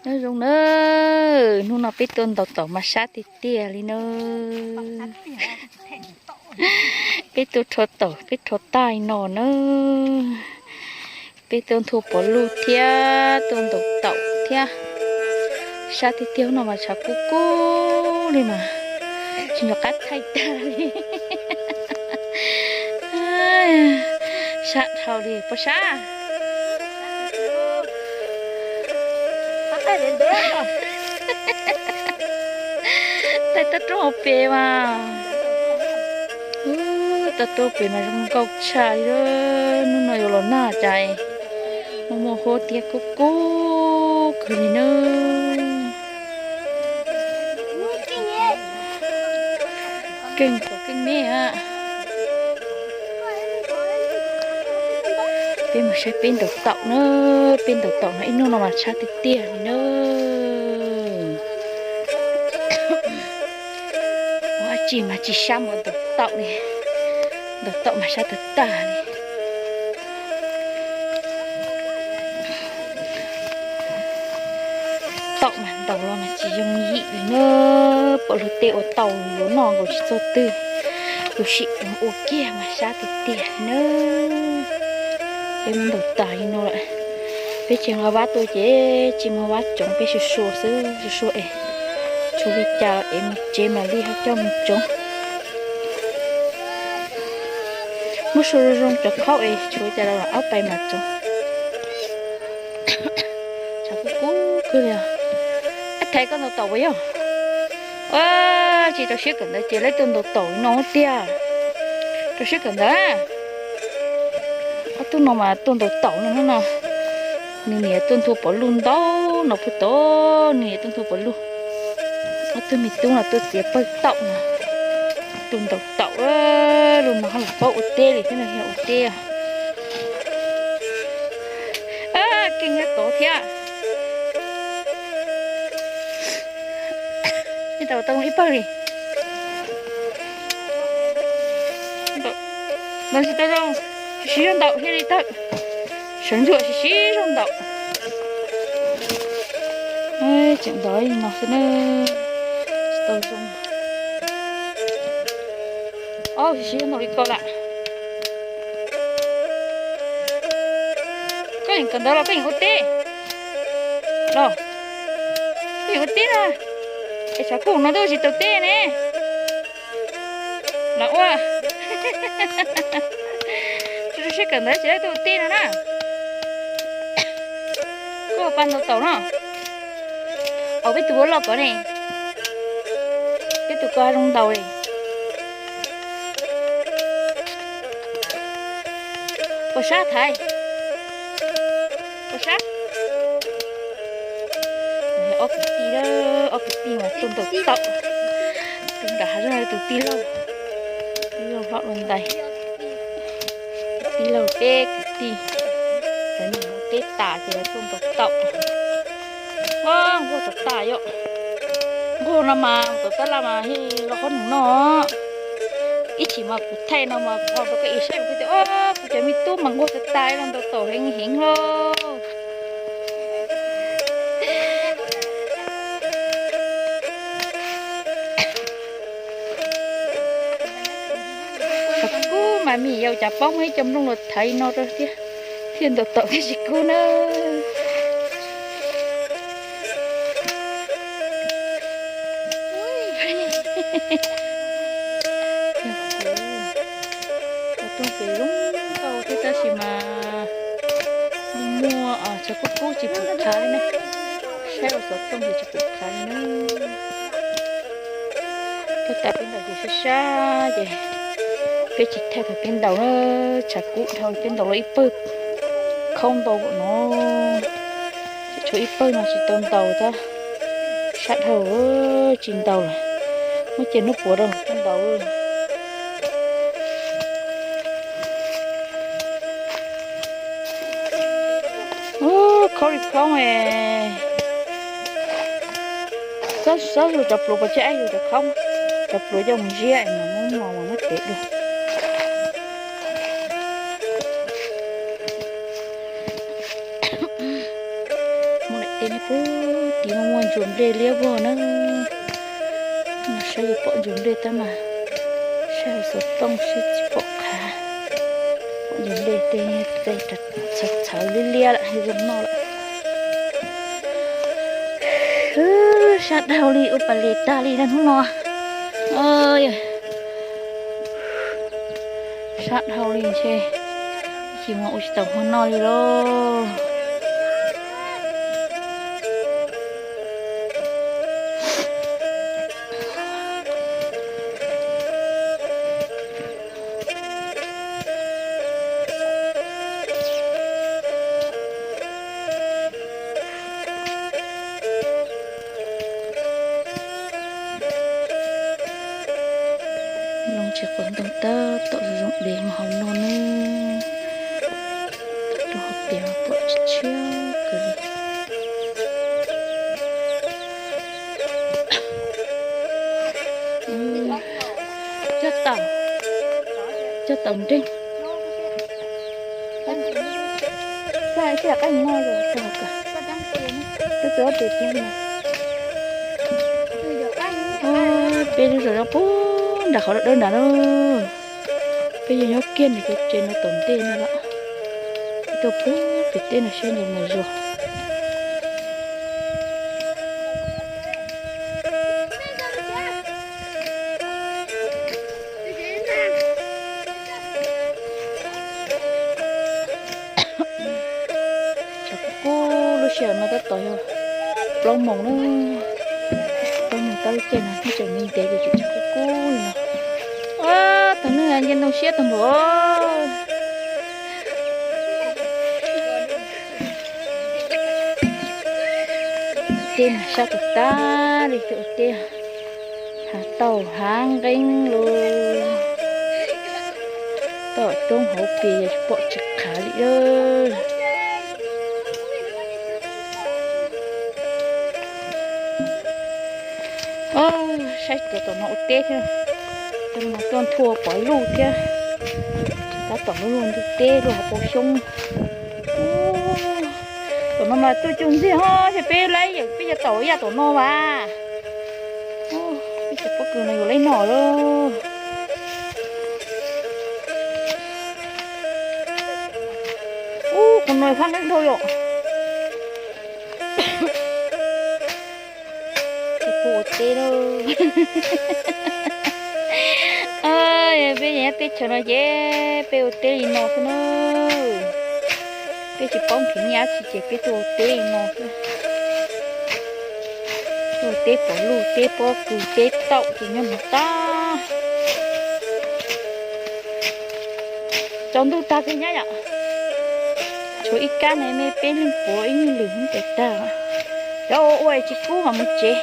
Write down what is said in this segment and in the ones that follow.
Nyob zoo na, hnub no peb tuaj ntaus taum mas sab tiag tiag li na. Peb tuaj rho taum, peb rho tag no na. Peb tuaj nthua pov lug thiab tuaj ntaus taum thiab. Sab tiag tiag no mas tshav kub kub li mas tsis nco qab thaij tag li. Sab dhau li puas sab. Taij toj roob hauv pes mas, toj roob pes mas zoo nkauj tshaj li. Hnub no yuav los nag cas muaj muaj huab tiag kub kub kawg li na. Keej kom keej me a. Peb mus saib peb ntaus taum na, peb ntaus taum no ib hnub no mas sab tiag tiag li na. Ua dab tsi mas tsis sab npaum ntaus taum li, ntaus taum mas sab tag tag li. Taum mas ntaus los mas tsis yooj yim li na, pom luag tej ua tau yuav noj nkaus tsis txog twg, tus sim ua kiag mas sab tiag tiag li na. Peb muab ntaus tas li no lawm, peb tsis nqa vab tuaj ces tsis muaj vab tsoov, peb sua sua xwb, sua sua es tshuav li cas es mus tsev mam li ho coj mus tsoov. Muab sua zoo zoo cov khaub es tshuav cas los ob pais mas tsoov. Tshav kub kub kawg li os. Ab, thaiv koj ntaus taum puas yog? Tsis rau siab kawm ntawv ces lawv tuaj ntaus taum no tiag. Rau siab kawm ntawv. Ob tug no mas tuaj ntaus taum no no. Nws niam tuaj nthua pov luj ntau no puag tod, nws niam tuaj nthua pov luj. Ob tug me tub no tuaj txiav pawg taum no. Tus ntaus taum lub no ho los paub ua teb li thiab no, yog ua teb. Keej nyob tod thiab. Ib tau tau ib pawg li. Ntaus tsis tau zoo, siv zog ntaus thiaj li tawm. Sawv ntxuam siv siv zog ntaus. Tseem ntaus li no xwb na, tsis tau zoo. Ob, siv zog ntaus li ko lawm. Koj yeem kawm ntawv los koj yeem ua teb los? Koj yeem ua teb na. Es tshav kub no twb tsis tau teb ne. Los ua. Rau siab kawm ntawv ces lawv tuaj ua teb no na. Koj pab ntaus taum no. Au, peb tus ua loj kod ne. Peb tus ko zoo ntaus li. Puas sab thaiv? Puas sab? Ob kwv tij, ob kwv tij mas tuaj ntaus taum. Tus nram hav zoov tus tij laug, tij laug hlob ua ntais. Tij laug peb kwv tij, lawv niam ua teb tas ces lawv tuaj ntaus taum. Nquag tas tas yom. Nquag no mas tom tab laj mas los qhov nus no. Ib chim mas kuv thaij no mas kuv ho rau koj saib, kuv tias, o, kuv cov me tub mas nquag tas tas los ntaus taum heev heev lauj. Tshav kub mas me yau cas paub muaj ib co nplooj los thaiv no rau thiab, thiaj ntaus taum thiaj tsis kub na. Yog kuv ua rooj pem zoo nkauj thiab tab sis mas muaj tshav kub kub tsis pum khav li na. Saib ua xov tooj ces tsis pum khav li na. Peb tas peb ntaus ces sab sab ces peb tsis thaij thaum peb ntaus na, tshav kub dhau peb ntaus los ib pawg khaub ntau no. Tshuav ib pawg no tsis tau ntaus thiab, sab dhau tsis ntaus lawm. Muab cia hnub puav rau ntaus. Khaub li khaub es, xob zus cov pluav pov tseg, ib zus cov khaub, cov pluav coj mus ziab es mas muab mos mas muab tev dua. Muab lawm Tej no puag tim muaj ntsuas nplej liab vog na. Mas saib yuav pom ntsuas nplej tab mas saib hauv xov tooj seb tsis pom qhav. Pom ntsuas nplej tej txawv txhawv liab liab lawm, zoo noj lawm. Sab dhau li ua pas les tag li na hnub no. Sab dhau li ntshe tsis mus ua tsis tau hmo noj li lauj. Loo tsis quav ntoo tab tom zoo zoo dev mus hauv no ne. Rau hauv tias pom tshiab kawg li. Cog taum, cog taum nreeg. Ua, peb lub zos nyob puag nram qhov dawb nram no. Peb yog nyob kiag ntawm cov tsev no tom ntej no lawm. Peb tuaj puag pem teb no seb nws mus zuag. Tshav kub kub lub sij hawm no tab tom yog plaub moos na. Plaub moos tau lub caij no tseem ntev ntev ces tseem tshav kub kub li no. Ua, tag neej nce ntoo siab tag npaum. Teb mas sab tag tag li, tej ua teb hav tauj hav nqeeb los. Toj roob hauv pes yog tsis pom tsis qhav li. Saib tuaj tom no ua teb thiab, tuaj no tuaj nthua pov luj thiab. Tab tom luaj luaj ntug teb luaj hauv paus xyoob. Tom no mas tuaj cuag ntxiag ho, ces peb laib yawm peb cov taum yaj tom no mas. Peb cov pob kws no yuav laib noj lawm. Ub, qhov no fab nqeeb dhau yom. Peb ua teb lauj. Peb nyob teb chaws no ces peb ua teb li no xwb na. Peb tsis paub nrhiav nyiaj dab tsi ces peb tuaj ua teb li no xwb. Tuaj ua teb pov luj, teb pob kws, teb taum ces nyob no tag. Tsaus ntuj tag kawg nyab yom. Tshuav ib kab ne, me peb leeg puav ib leeg lwm hnub tes tag. Cov ua ua tsis kub mas mus tsev.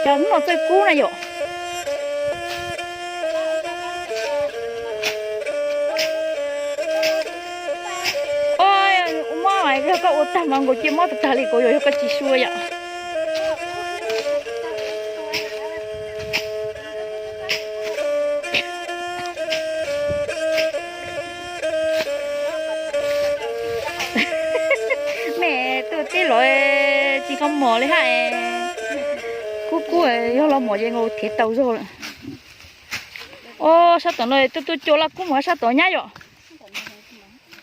Cov hnub no txawj kub na yom. Ua mob mas yog koj ua tag mas nkaus cia mob tag tag li, kuv yog koj tsis sua yom. Mej tuaj teb los tsis qhov mos li hab. Kub kub yog los mos ces nkaus thiav tau zog lawm. Os, sab tom no tuaj tuaj cua laj kub mus sab tod nyab yom.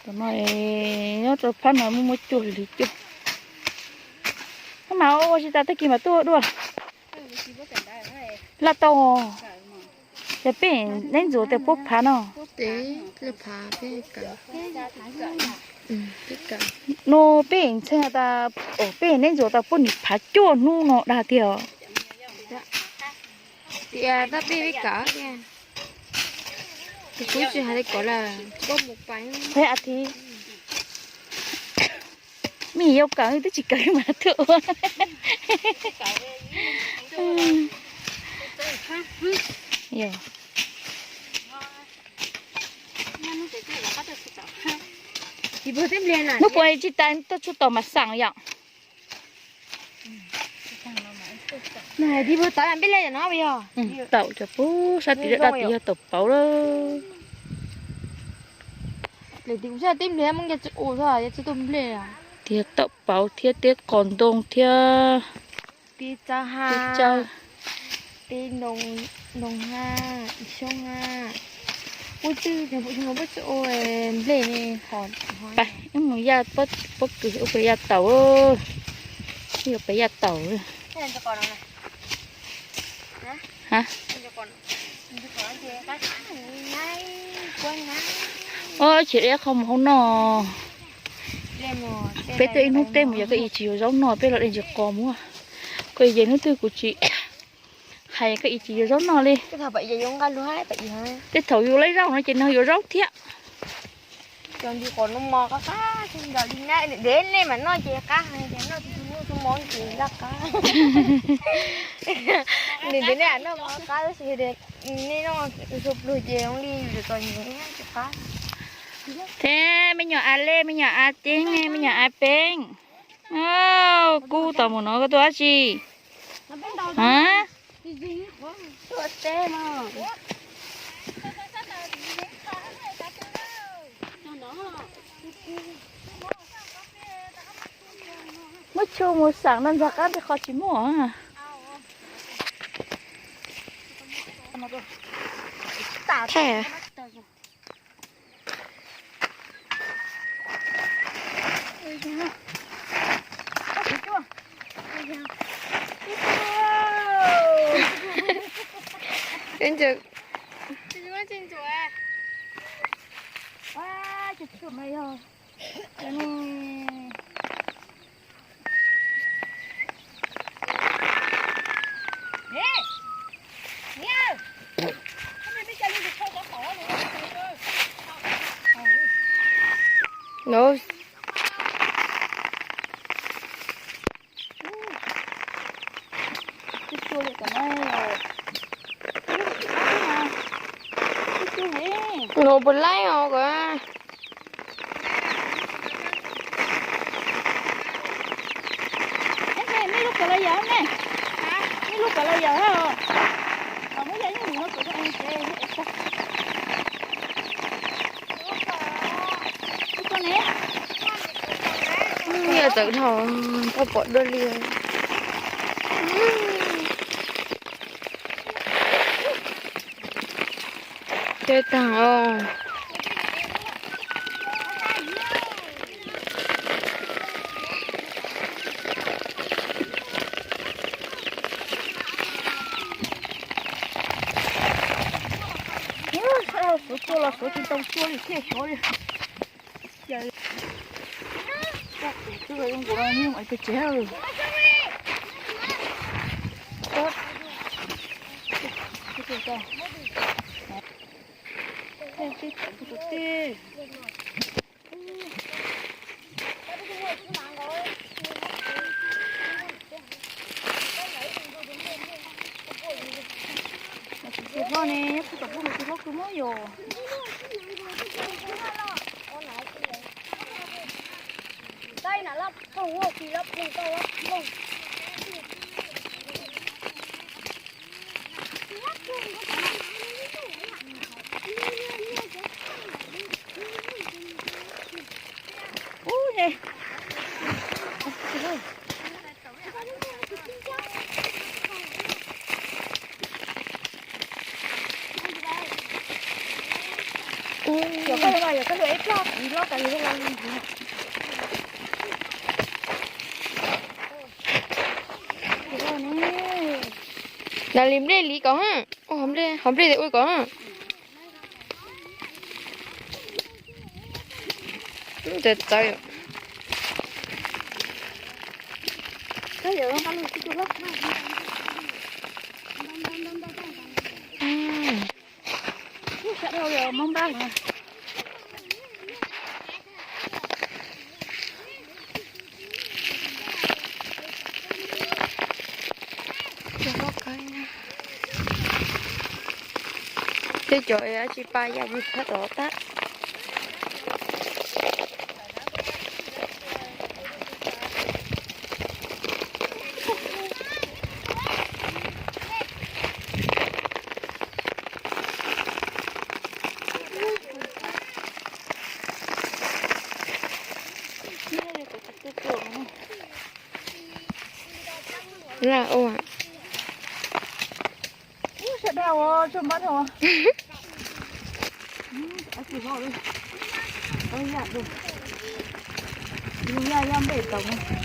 Tom no nyob rau phab no muaj muaj cua hli cua. Mas ua tsis tas tag kis mas tuaj dua. Laj tau. Ces peb neb ntxuav tas puab phav no. No peb ntxhee tas, peb neb ntxuav tas puab nim phav cuaj hnub no dag tiag. Tias tab peb peb kawm tias, tus kuv tsis hais li ko lawm, peb a thiv. Mej yau kawm twb tsis kawm mas tuaj ua. Hnub puas tsis tas tuaj tsuj tom mas xaam yom. Taum cov pub sab tim dab dab tid yog taum pauv lawm. Tib npliag muab nce tsis ua xwb, tsis tu nplej. Tiag, tauj pauv thiab teb qos ntoo thiab teb txawb ha, teb ntoo ha, xyoob ha. Ub twb, ub twb ua nplej ne. Pab mus yaj pob kws ua pem yaj taum, yuav pem yaj taum. Ua tsis deb qhov mus hauv no. Peb tuaj ib hnub teb mus yog koj ib tsis yuav zaub noj, peb los dej ntsis qos muab. Koj ib hnub twg kuv tsis hais koj ib tsis yuav zaub noj li. Tej thaum yus laij zaub no ces nws yuav zaub thiab. Cov nti qos no mos qab qab, nti qos li na, dev nej mas noj ces qab, noj tus tus mos ces laj qab. Nws dev nej noj mos qab tab sis nej noj tus pluag ces zoo li yus txom nyem tsis qab. Thiab me nyuam a le, me nyuam a ceeb, me nyuam a peeb. Kub tau mus no koj tuaj dab tsi? Muab tshua mus xam no ntxog qab ntawd qhov tsis muaj. No. No puas laij os koj? Nej lub kawm los yawm ne, nej lub kawm los yawm os. Muab yog ib lwm no kawm. Yog tawm dhau, koj pom dua li. Cawv tag os. Suav cua los suav tsis tau cua li thiaj suav li. Twb zoo nkaus no nyob pem tsev. Tej tawm tus tej. Tus hlob ne, nyob puag tom puag tus hlob kawg muab yom. Ub, ne. Yog koj, yog koj ib plog, ib plog tas yog koj. Nas li nplej li ko, hov nplej, hov nplej ua ko. Txawv txawv yom. Tej cov tsis pa yam yus phab tom tag. Laj ua. Sawv daws, tsuag npab dhau. Yaj, yaj npej tau.